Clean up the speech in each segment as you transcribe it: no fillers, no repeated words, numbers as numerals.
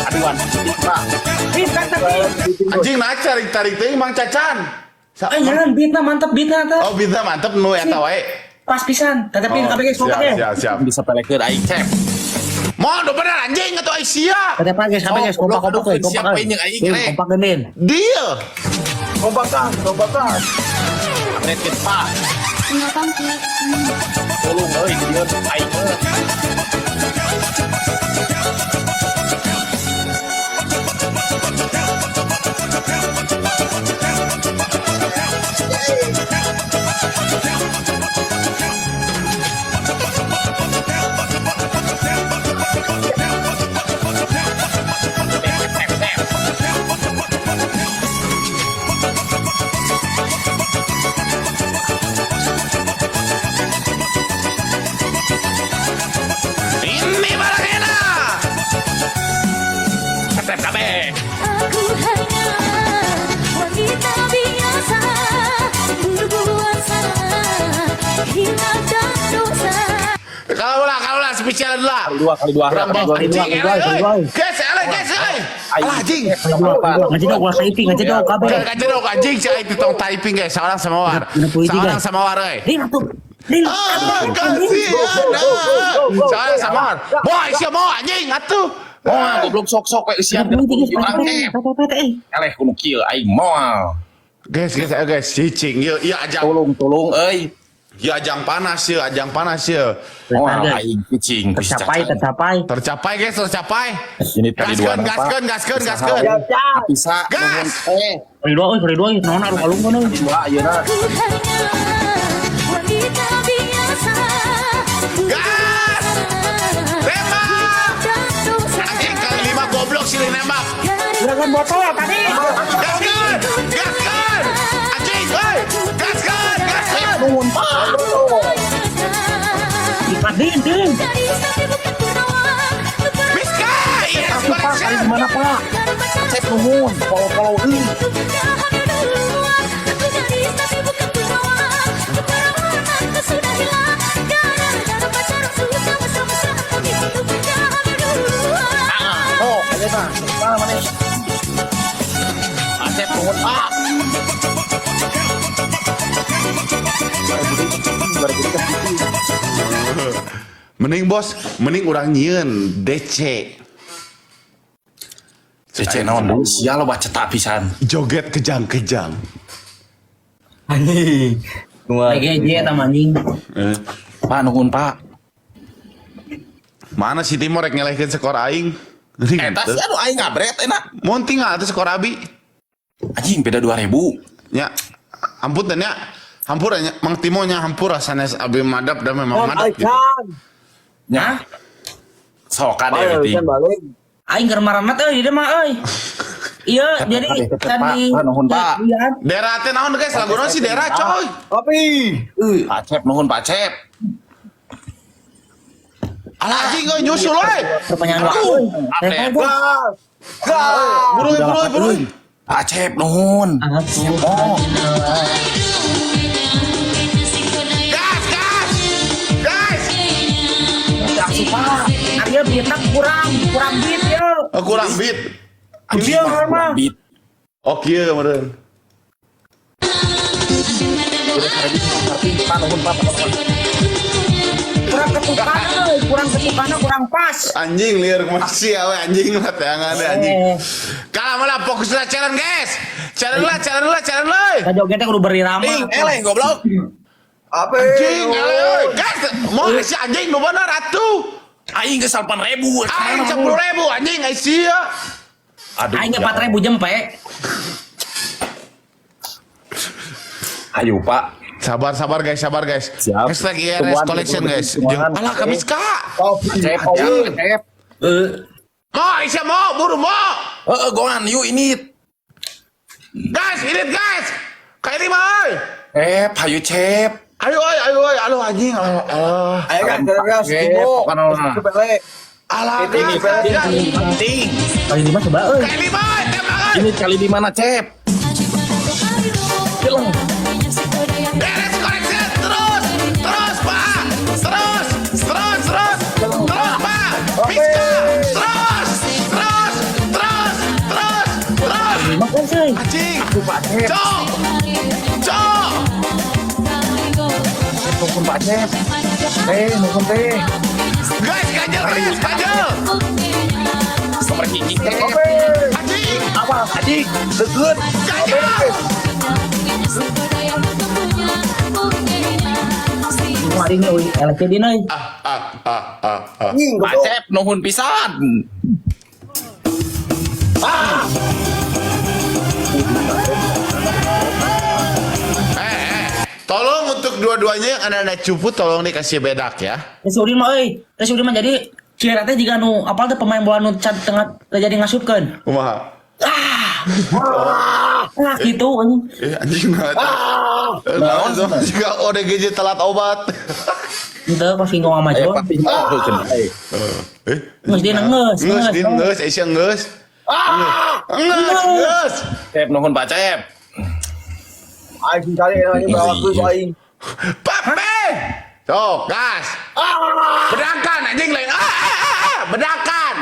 Aduan, Pak. Anjing nah tarik-tarik teh Mang Cacan. Eh, jangan beatna mantep beatna teh. Oh, beatna mantep nu eta wae. Pas pisan. Tetepin Oh, kabeh guys kompak siap, ya. siap, siap. Bisa pelekeun aing cep. Mau udah bener anjing atau Aisyah? Tetep guys kabeh guys kompak kompak euy, kompak. Siapa euy. yang aing, Din, rek? kompak genin. Deal. Kompakan, kompakan. Upgrade Pak. Tinggal pangki. Tolong euy dieu aing mah. Ini barang enak. Tetep kabeh. Aku hanya wanita biasa, berbuat salah, hilang dan dosa. Kalau lah spesial lah. Kali dua, Kurang kali bawah dua. anjing, kali dua, ele, kali euy. dua. Guys, ele, guys, euy. Alah anjing. Ngajedog ulah typing, ngajedog kabeh. Jangan kajedog anjing si aing tong typing guys, seorang sama war. 60 hiji, Seorang guys. sama war euy. Din atuh. Din. Ah, kasihan. Seorang sama war. Boy, sia mau anjing atuh. Moal goblok sok-sok we eusian 60 hiji guys. urang cep. Tete eh. Eleh kudu kieu aing moal. Guys, guys, ayo guys, cicing yeuh, ieu ajang. Tolong tolong euy. Ieu ajang panas yeuh, ajang panas yeuh. Moal Guys. aing cicing. Tercapai, tercapai. Tercapai guys, tercapai. Ini kali dua Gaskeun, gaskeun, gaskeun, gaskeun. Bisa Gas! Kali dua euy, kali dua euy. Naon alung-alung kan euy. Dua ayeuna. Aku hanya wanita biasa, Gas! Tembak! dan dosa. Anjing kali lima goblok sih nembak. Gerakan botol tadi. Gaskeun! Gaskeun! Anjing, euy! Gaskeun, gaskeun! Nuhun Pak. Ipat din, din. Miska! Yes, Pak, kali collection! gimana Pak? Cep nuhun, follow-follow euy. Oh, ayeuna. Mana maneh? Acep nuhun Pak. Mending bos, mending urang nyieun DC. Cece naon deui sia lo baca tak pisan. Joget kejang-kejang. Anjing. PGJ eta mah anjing. Eh. Pak nuhun Pak. Mana si Timo rek ngelehkeun skor aing? Eta sih anu aing ngabret enak. Mun tinggal atuh skor abi. Anjing beda 2000. Nya. Ampun nya. Hampura nya Mang Timo nya hampura sanes abi madap dan memang madap gitu. Nya. Sok kade Balik, penting. balik. Aing keur maranat euy di mah euy. Iya, jadi tadi Pak, nuhun, Pak. Iya. Dera teh naon guys lagu naon sih Dera coy. Kopi. Pak Cep nuhun Pak Cep. Alah anjing euy nyusul euy. Perpanjangan waktu. Update. Gas. Gas. Buru buru buru. Pak Cep nuhun. Aku Oh, Gas gas. Gas. aksi Pak. Arya beatna kurang, kurang beat ya. Oh, kurang beat. Iya, mah. Beat. Oh kieu meureun. Pak nuhun Pak. Kurang ketukan euy, kurang ketukanna kurang pas. Anjing liar masih awe anjing lah teangan deh anjing. Eh. Kalah malah fokus lah challenge guys. Challenge lah, challenge lah, challenge lah. Kajogetnya kudu berirama. Ding, eleh goblok. Apa? Anjing, eleh euy. Guys, mau si anjing nu bener atuh. Aing geus 8.000. Aing 10.000 anjing ai sia. Aduh. Aing ge 4000 jempe. Ayo Pak. Sabar sabar guys, sabar guys. Siap. Hashtag IRS Tungguan, collection tungguan, guys. tungguan. Jeung- Alah kami ka. Kopi. Cep, Cep. Cep. Eh, Mau Aisyah mau, buru mau. Heeh, gongan yuk ini. Guys, ini guys. Kayak lima euy. Cep, hayu Cep. Ayo ayo ayo ayo aduh anjing alah alah. Ayo kan, gas, Cep, Timo. bukan orang. Pele. Alah, Ini, gas, gas, gas. Penting. kali lima coba euy. Kayak lima euy, tembak euy. Ini kali di mana, Cep? Hilang. Beres koreksi terus, terus Pak, terus, terus, terus. Atuh Pak Cep. Cok. Cok. Nuhun Pak Cep. Teh, nuhun teh. Guys, ganjel guys, ganjel. Nomor hiji teh. Oke. Anjing. Awas anjing, deukeut. Ganjel. Cuma ini euy, LC din euy. Ah ah ah ah ah. Anjing, Pak goblok. Cep nuhun pisan. Eh, eh. Tolong untuk dua-duanya yang anak-anak cupu tolong dikasih bedak ya. Teh si Udin mah euy, teh si Udin mah jadi Cira teh jiga nu apal teh pemain bola nu can tengah teh jadi ngasupkeun. Kumaha? Ah, gitu anjing. Eh anjing banget. Naon juga ODGJ telat obat. Henteu pas singgung sama Ayo John. papi oh, cenah. Eh, Geus din geus, geus din geus, Aisyah geus. Geus, geus. Cep nuhun Pak Cep. Aing cari anjing berapa tuh aing. Pape. Sok, gas. Bedakan anjing lain. Ah, ah, ah, ah. Bedakan.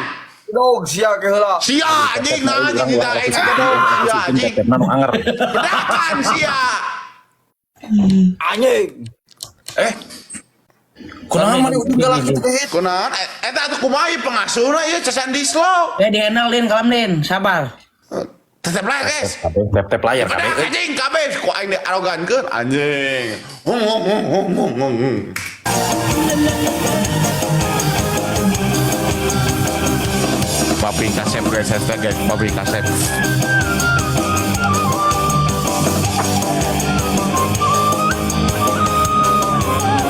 Dog sia ke heula. Sia anjing nah anjing tidak aing sia anjing. Nanu anger. Bedakan sia. Anjing. Eh. Kunaon mana udah galak kitu teh? Kunaon eta atuh kumaha ieu pengasuhna ieu casan di slow. Eh di handle din kalem din, sabar. Tetep lah guys. Tep tep layar kabeh. Bedak anjing kabeh ku aing diarogankeun anjing. Hung hung hung hung hung hung, hung. Papi kasep guys, hashtag guys, papi kasep.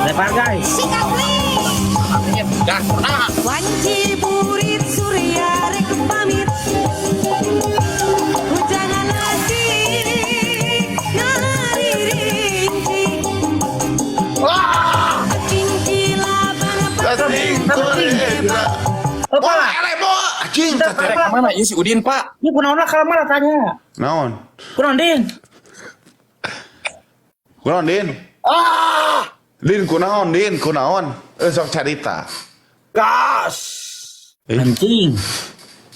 Lempar guys. Gas nah. Wanci burit surya rek pamit. Hujanan asik ngaririnci. Kinci laban Anjing, Oh, Wah, Pak. eleh bo. Anjing, Bentar, teteh. Pak. Mana ieu si Udin, Pak? Ini kunaon lah kalem lah tanya. Naon? Kunaon din? Kunaon, Din? Ah! Din kunaon, Din, kunaon? Eh sok carita. Gas. Anjing.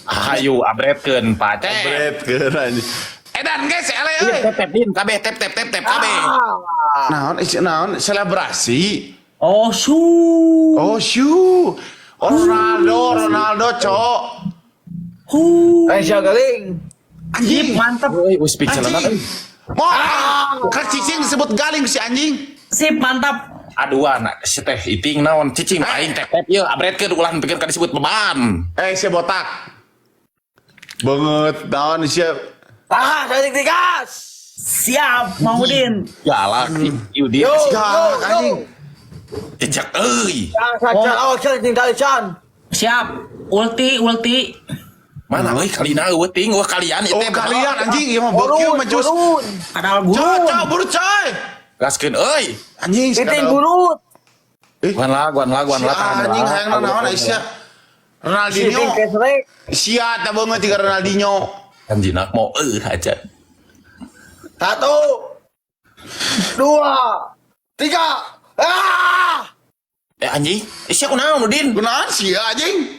Hayu abretkeun Pak Cep. Bret keur anjing. Edan guys, eleh Iya, euy. tep tep din kabeh tep tep tep tep kabeh. Naon, isi naon selebrasi. Oh, su. Oh, shoo. Oh, Ronaldo, Ronaldo, cok. Hu. Eh sia galing. Sip, Anjing. mantap. Euy, wis piccelana Anjing. Mau ah, cicing disebut galing si anjing. Sip, mantap. Aduan, si teh iting naon cicing aing tep tep ieu abretkeun ulah pikir ka disebut beban. Eh, si botak. Banget naon si Ah, saya gas. Siap, Mang Udin. Galak ieu dia Yo, yo, Galak, yo. anjing. jejak euy. Chan, chan, chan, awas chan, tinggal chan. Siap. Ulti, ulti. Mana euy kalina eueuh ting eueuh kalian ieu Oh, teh. kalian anjing ieu mah bokil mah jus. Gurun, Kadal Coy, gurun. coy, buru coy. Gaskeun euy. Anjing, Titing gurun. Guan lah, guan lah, guan Si lah. tahan anjing lah. hayang naon Aisyah. Titing Ronaldinho. kesrek. Sia teh beungeut tiga Ronaldinho. Anjing nak mau eueuh aja. 1, 2, 3. Ah! Eh anjing, eh sia kunaon Udin? Kunaon sia anjing?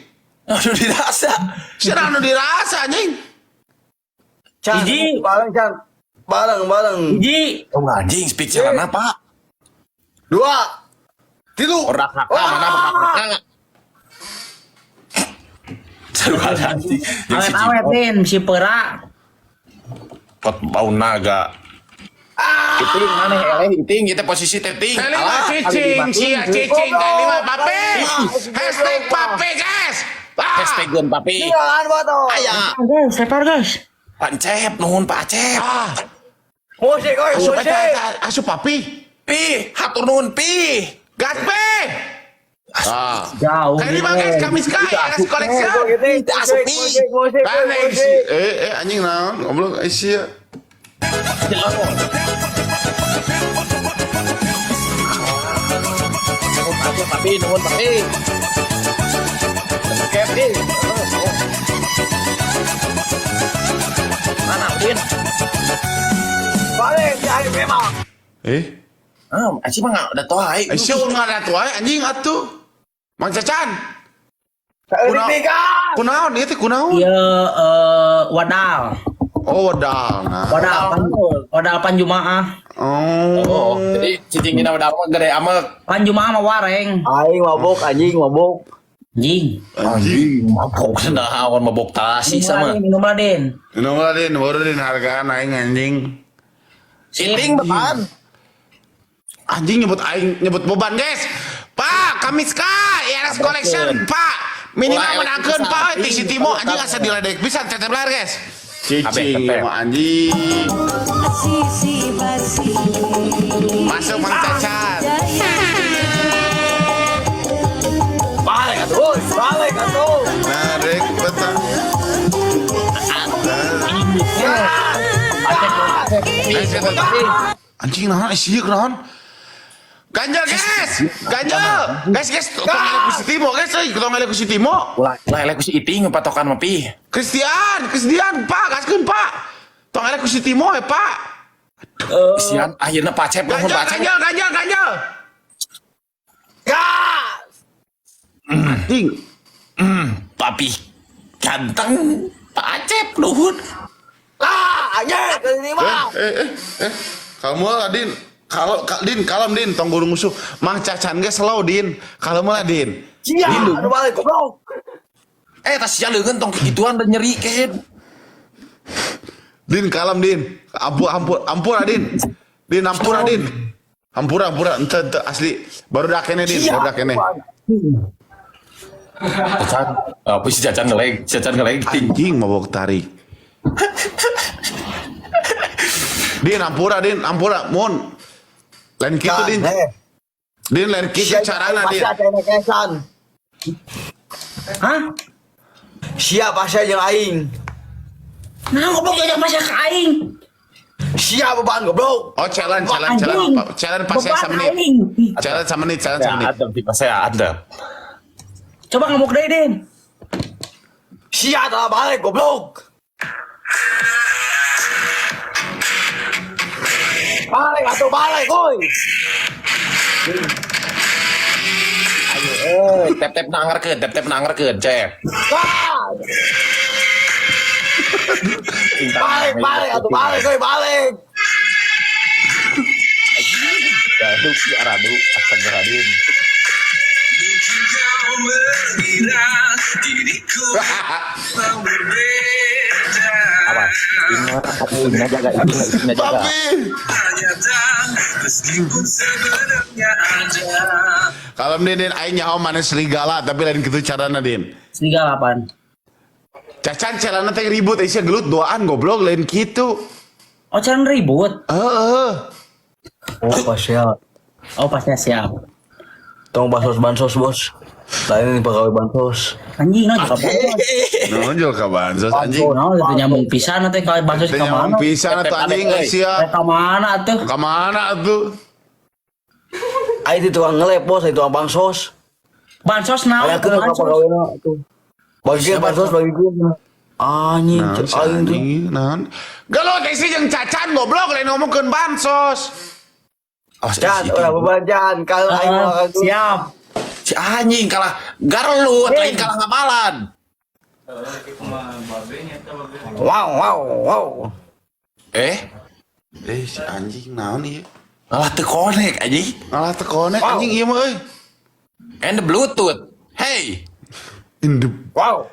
Aduh dirasa. Sia anu dirasa anjing. Chan, Hiji. bareng Chan. Bareng, bareng. Hiji. Oh anjing speak celana Pak. 2, 3. Ora kakak mana kakak. Seru ada anjing. Jeung si Awet-awet Cipot, din, si perak. pot bau naga. Iting maneh eleh iting ieu teh posisi teh ting. Kali mah Alah, cicing, sia cicing kali mah pape. Hashtag pape guys. Ah. Hashtag geun papi. Jangan bato. Aya. Guys, lempar guys. Pancep nuhun Pak Acep. Ah, Musik, oi, asup musik. eta eta, asup papi. Pi, hatur nuhun pi. Gas pe. Ah. Jauh. Kali mah guys kami sky RS collection. Musik, musik, musik, musik, Kan musik. eh eh anjing naon goblok eh sia. Papi nuhun papi. Kep pi. Mana Udin? Balik, ayo memang. Eh, Ah, aci mah nggak udah tua ai. eh sia ngaran wae anjing atuh. Mang Cacan, Tiga. kunaon ieu teh kunaon? Iya, wadal. Oh, wedal nah. Wadal pan, wadal pan Jumaah. Oh. Oh, jadi cicing dina wedal mah gede amek. Pan Jumaah mah wareng. Aing mabok anjing mabok. Anjing. Anjing. Mabok naon mabok tasi Minum sama. lah, Din, minum lah, Din. Minum lah Din, baru Din hargaan aing anjing. Iting beban. Anjing nyebut aing nyebut beban, guys. Pak, Kamiska, IRS Collection, Pak. Minimal Ulah, menangkeun Pak, elek ti si Timo anjing asa diledek pisan tetep layar, guys. Cicing Abe, tetep. mah anjing. Sisi basi Masuk Mang Cacat. Balik atuh, balik atuh. Narik betang. Anjing naon sieuk naon? Ganjel guys, ganjel, guys guys, tong elek ku si Timo guys, euy, tong elek ku si Timo. Ulah ulah elek ku si Iting patokan mah pi. Christian, Christian, Pak, gaskeun Pak. Tong elek ku si Timo ya Pak. Sian akhirnya pacep lamun Ganjel, pacep. ganjel, ganjel, ganjel. Gas. Anjing. Papi ganteng pacep nuhun. Ah, anjing ke sini mah. Eh, eh, eh, kamu lah Din. Kalau Din, kalem Din, tong guru musuh. Mang Cacan ge slow Din. Kalem lah Din. Sia, aduh balik goblok. Eh tas sia leungeun tong kikituan dan nyeri kehed. Din kalem Din. Ampur ampur ampura Din. Din ampura Din. Ampura ampura ente ente asli baru dah kene Din, baru dah kene. Cacan, apa si Cacan ngeleg, si Cacan ngeleg ting. Anjing mabok tarik. Din ampura Din, ampura mun. Lain kitu Din. Eh, Din lain kitu carana Din. Pasya kene kesan. Hah? Sia pasya jeung aing. Nah, goblok diajak pasya ka aing. Sia beban goblok. Oh challenge challenge Anjing. challenge challenge pas saya Beban semenit. aing. Challenge semenit, challenge Ya, semenit. adem tipe saya adem. Coba ngemuk deui, Din. Sia telah balik goblok. Balik atuh balik woi. Eh, tep-tep nangerkeun, tep-tep nangerkeun, cep. Gas. Balik balik atuh balik woi balik. Aduh, si Aradu, astagfirullahaladzim. Awas, ingat, ingat jaga, ingat, ingat jaga. Papi. Kalau Din, Din aing nyaho maneh serigala tapi lain kitu carana Din. Serigala apaan? Cacan carana teh ribut sia gelut doaan goblok lain kitu. Oh, cara ribut. Heeh. Oh pasya. Oh, pasnya siap. Tong bansos bansos bos. Lain ini pegawai bansos. Anjing, no, juga bansos. Nonjol ka bansos anjing. No, itu nyambung pisan teh kalau bansos Teh ka nyamang mana? pisan atuh anjing sia. Eh, Ka mana tuh? Ka mana atuh? Aing di tukang ngelep bos, aing tukang bansos. Bansos naon? Aya keun ka Bansos. pegawai atuh. Bagikeun bansos bagikeun. Anjing, Naon cek si aing tuh. anjing naon? Gelut isi jeung Cacan goblok lain ngomongkeun bansos. Awas, Can, si ulah Iting. beban Can, kalau aing Ah, mah tuh. siap. Si anjing kalah garlut, lain kalah ngabalan. Wow, wow, wow. Eh, Eh si anjing naon ieu? malah teu connect anjing. Ngalah teu connect anjing ieu mah euy. And the Bluetooth. Hey, In the Wow.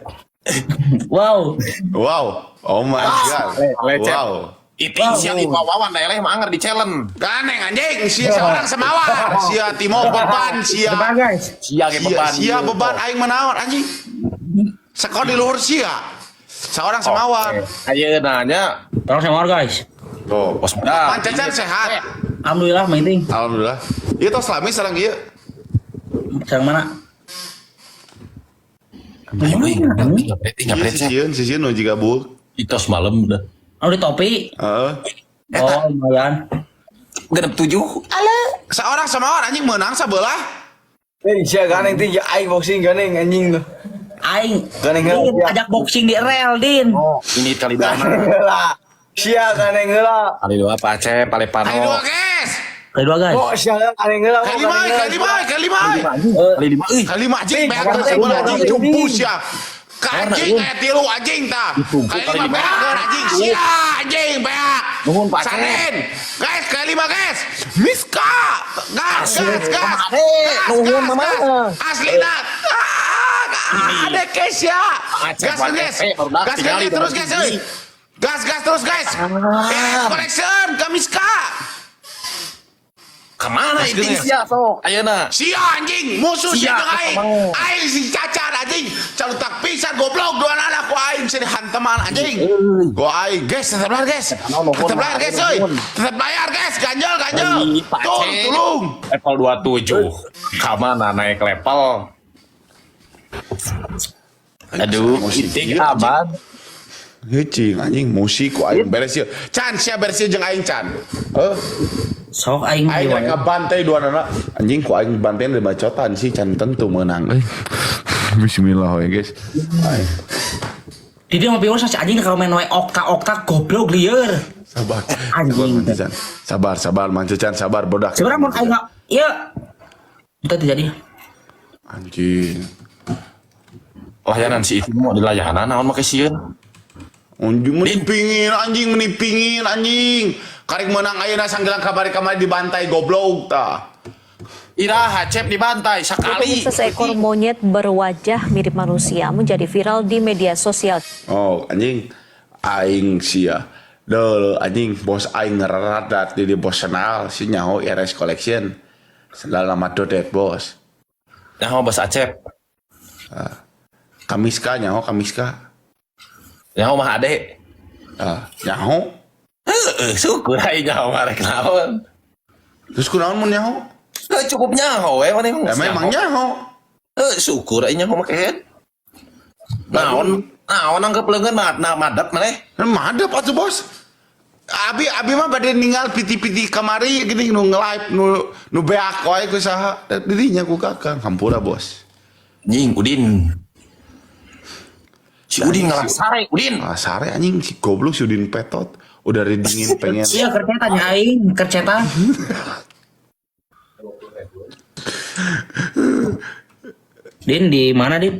Wow. Wow. Oh my god. Lecet. Wow. Iting sia di wawan da eleh mah anger di challenge. Ganeng anjing, sia seorang semawar, sia Timo beban, sia Coba guys. Sia ge sia, beban. sia beban aing manaon anjing. Sekon di luhur sia. Seorang semawar. Ayeuna nya Tolong sama guys. Tuh. bos muda. Pancacan sehat. Alhamdulillah meeting. Alhamdulillah. Ieu tos lami sareng ieu. Sareng mana? Ayo we, Ieu ngapret si sieun, si sieun nu jiga buuk. Itos malam udah. Oh, di topi. Heeh. Oh, lumayan. 6.30. Seorang semawar anjing meunang sabelah. Eh, sia ganeng ting aing boxing ganeng anjing tuh. Aing. Ganeng Din, heula. ajak boxing di rel, Din. Ini kali dua. Ganeng heula. Sia ganeng heula. Kali dua Pace, Kali Palepano. dua guys. Kali dua, guys. Oh, sia ganeng heula. Kali lima, euy, kali lima, euy, kali lima. euy. Kali lima euy. Kali lima anjing Ting, beak ting, sebelah anjing ting. cupu sia. Ka anjing aya tilu anjing tah. Itu, Kali kali lima lima. beak anjing. Sia anjing beak. Nuhun, Pak Aceh. Sanen. Guys, kali lima guys. Miska. Gas, gas, gas. Ade, Gas, nuhun, gas, Mama. gas. Aslina. Ah, Ade Kesya. Aceh, Gas, Pak guys. Aceh, baru dak, Gas, tinggali gas, terus guys, euy. Gas, gas terus guys. Eh, collection Kamiska. Kemana Gas, itu gas. sia sok ayeuna. Sia anjing, musuh sia Sia, jeung aing. ketemu. Aing si cacat anjing. Calutak pisan goblok dua anak ku aing bisa dihanteman anjing. Ku aing guys, tetap layar guys. Nuhun, Tetap layar guys euy. nuhun. Tetap layar guys, ganjel ganjel. Ih, Pak Tul, Aceh. tulung. Level 27. Kamana naik level? Aduh, Musik iting ieu, anjing. aman. Heucing anjing musik ku aing beres ieu. Can sia beres ieu jeung aing can. Heuh, Sok aing aing mah rek ngabantai dua anak. Anjing ku aing bantai dari bacotan sih can tentu menang euy. Bismillah we guys. Aing. Di dia mau piwur si anjing kalau main wae okta-okta goblok lieur. Sabar. Anjing. Sabar Mancu Chan. Sabar, sabar Mancu Chan, sabar bodak. Sebenarnya mun aing ieu itu terjadi. Anjing. Layanan si itu mau di layanan naon make sieun. Anjing menipingin anjing menipingin anjing. Karek menang ayeuna sanggelang kabari kamari dibantai goblok tah. Iraha Cep dibantai sakali. Pemirsa, seekor monyet berwajah mirip manusia menjadi viral di media sosial. Oh, anjing aing sia. Del anjing bos aing ngeradat di bos senal si nyaho RS Collection. Sendal nama dodet bos. Nyaho bos Acep. Kamiska nyaho Kamiska. Nyaho mah ade. Ah, nyaho. Heeh, syukur aing nyaho mah rek naon. Terus kunaon mun nyaho? Heuh, cukup nyaho we maneh Ya memang nyaho. Heuh, syukur aing nyaho make head. Naon, naon anggap leungeun mah nah madep maneh. Madep atuh bos. Abi abi mah bade ninggal piti-piti kamari gini nu nge-live nu nu beak wae ku saha. Dirinya ku kakang hampura bos. Nying Udin. Si Udin ngalah sare Udin. Ah, sare anjing si goblok si Udin petot. Udah dari dingin pengen. Iya kercetan ya aing, kercetan. Din di mana Din?